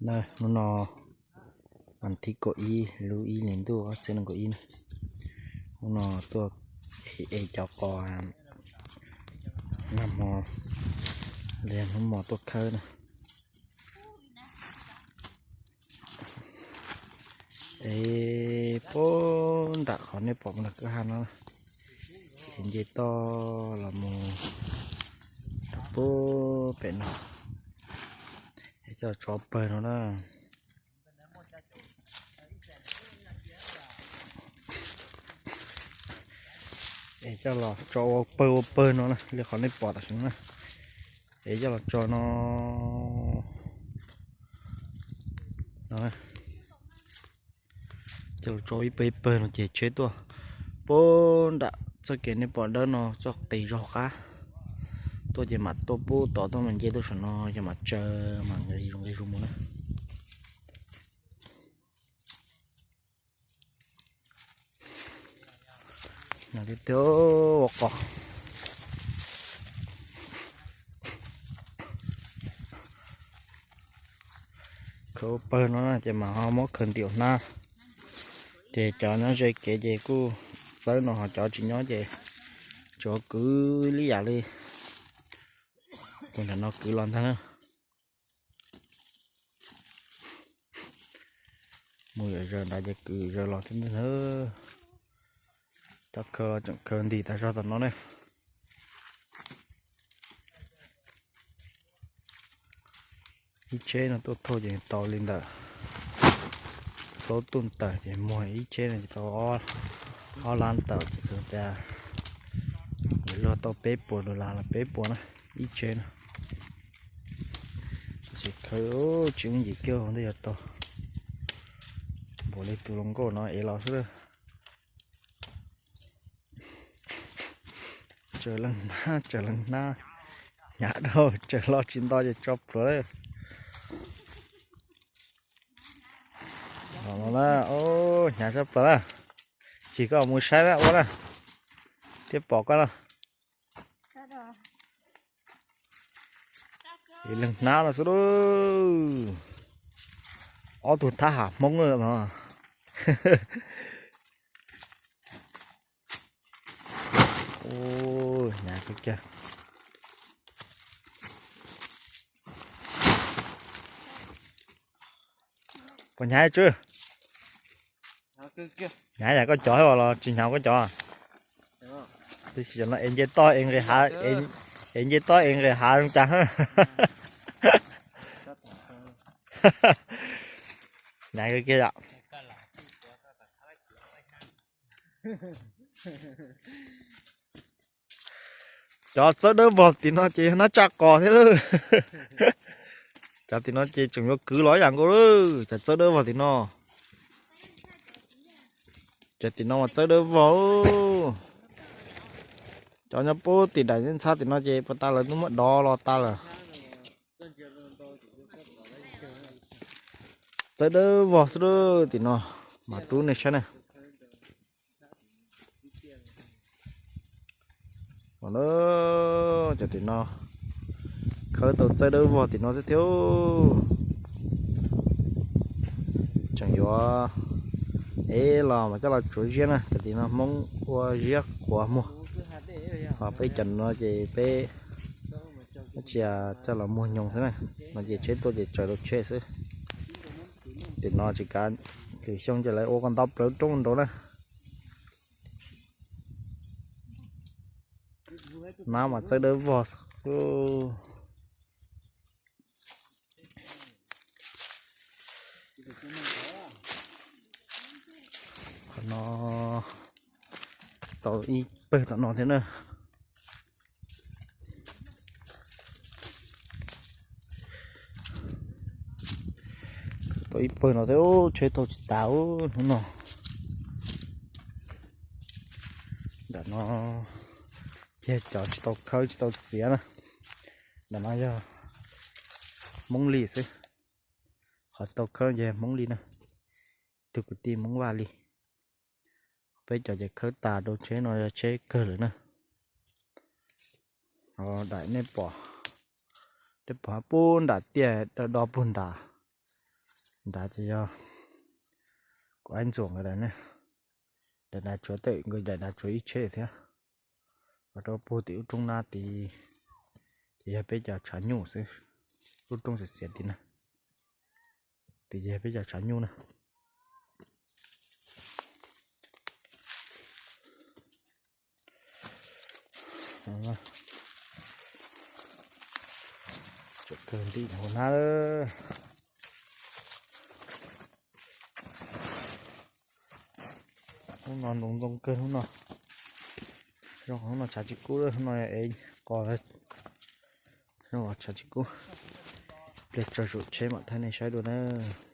Hnub no vas thib kaum ib lub ib hlis ntuj ob txhiab nees nkaum ib na. Hnub no tuaj ev cov qos nag hmo, li hnub hmo tuaj khawb na. Es puag nram qhov nej pom nram kwj ha no, es nce toj los mus rau puag pem no, es coj los tso pawg no na. Es coj los tso ua pawg ua pawg no na, li qhov nej pom tam sim no na. Es coj los tso no, no, coj los tso ib pawg ib pawg no ces tsheb tuaj puag nram txoj kev nej pom dawb no txoj qis zog qab tuaj ces mam tuaj pub tod tuaj mas nce tuaj saum no ces mam tsaws mam nqis zus nqis zus mus na. Tiag tiag ua qos khaws pawg no ces mam ho muab khaws ntim hnab. Ces cov nyob ze kev ces kuj txawb no, ho cov tsis nyob ces tsuas kwv li yam li tus nram no kwv los ntag na. Mus yam zaws nrad ces kwv zaws los thiab ntag. Cov khaws los tseem khaws ntim tas zog tom no ne. Ib tsheb no tuaj thauj ces tau li ntawm plaub tug tawm ces muag ib tsheb no ces tau ob lab tawm ces xwv tias luag tau peb puas dollar los peb puas na, ib tsheb na. Tab sis khawb tsis yooj yim kiag ntej yuav tau. Npaum li tus hluas nkauj no ev los xwb. Tsaws leej hnab tsaws leej hnab, hnyav dhau, tsaws los tsis nto ces tso plhuav lawm. Los no na, hnyav tshaj plaws na. Tsis koj mus saib na ua na, thiaj pom koj na. Ev leej hnab no xwb lauj. Ob tug thab ham Hmoob no. Hnyav kawg kiag. Puas hnyav tsi? Hnyav yam koj cov thiab los tsis hnyav koj cov? Tiam sis cov no es nce toj es nqis hav, es nce toj es nqis hav zoo cas. Hnyav kawg kiag yom. Cov txawb dawb vog tim no ces yog hnab tsaj qos thiab lawm. Cov tim no ces tseem yuav kwv los yam nkaus lawm, cov txawb dawb vog tim no. Cov tim no mas txawb dawb vog. Cov nyob puag tim daim ntxhab tim no ces puag ta lawv twb muab dov los tas lawm. Txawb dawb vog xwb tim no, mas rub nej saib na. Cov tim no khawb tau txawb dawb vog tim no xwb thiab. Tseem yuav ev los mas coj los tsuav ziab na, cov tim no Hmoob ua ziab qhuav muag. Ho peb cov no ces peb tsis coj los muag nyoos xwb na, no ces tsheb tuaj ces tsaws rau tsheb xwb. Tim no tsis kav lwm xyoo ces lawv ua kom ntau plawv roob nraud na. Hnab mas txawb dawb vog. Qhov no tau ib pawg tom no thiab na. Tau ib pawg no thiab, tsheb tau tsis tas hnub no. Nram no ces cov tsis tau khawb tsis tau txiav na. Nram no yog Hmoob li xwb. Qhov tsis tau khawb ces Hmoob li na. Ib tug kwv tij Hmoob Vaj li. Peb cov ces khawb tas rau tsheb no, tsheb kawg lawm na. Daim nej pom, nej pom puag nram tiaj do puag nram, Nrad ces yog kuv aib ntxuam nkawd daim ne. Daim nrad tsuav tawm, nkawd daim nrad tsuav ib tsheb thiab. Los rau puag tim lub roob nab tid, ces yog peb cov tshav nyuj xwb. Lub roob xiav xiav tim na, tim ces yog peb cov tshav nyuj na. Tsuav kawg ntim hauv hnab lawm. Hnub no ntoo ntoo kawg hnub no. Zoo qhov hnub no tshav tsis kub, hnub no ev qos, zoo qhov tshav tsis kub. Pliag tso saum tsheb mam thaij nej saib dua nawb.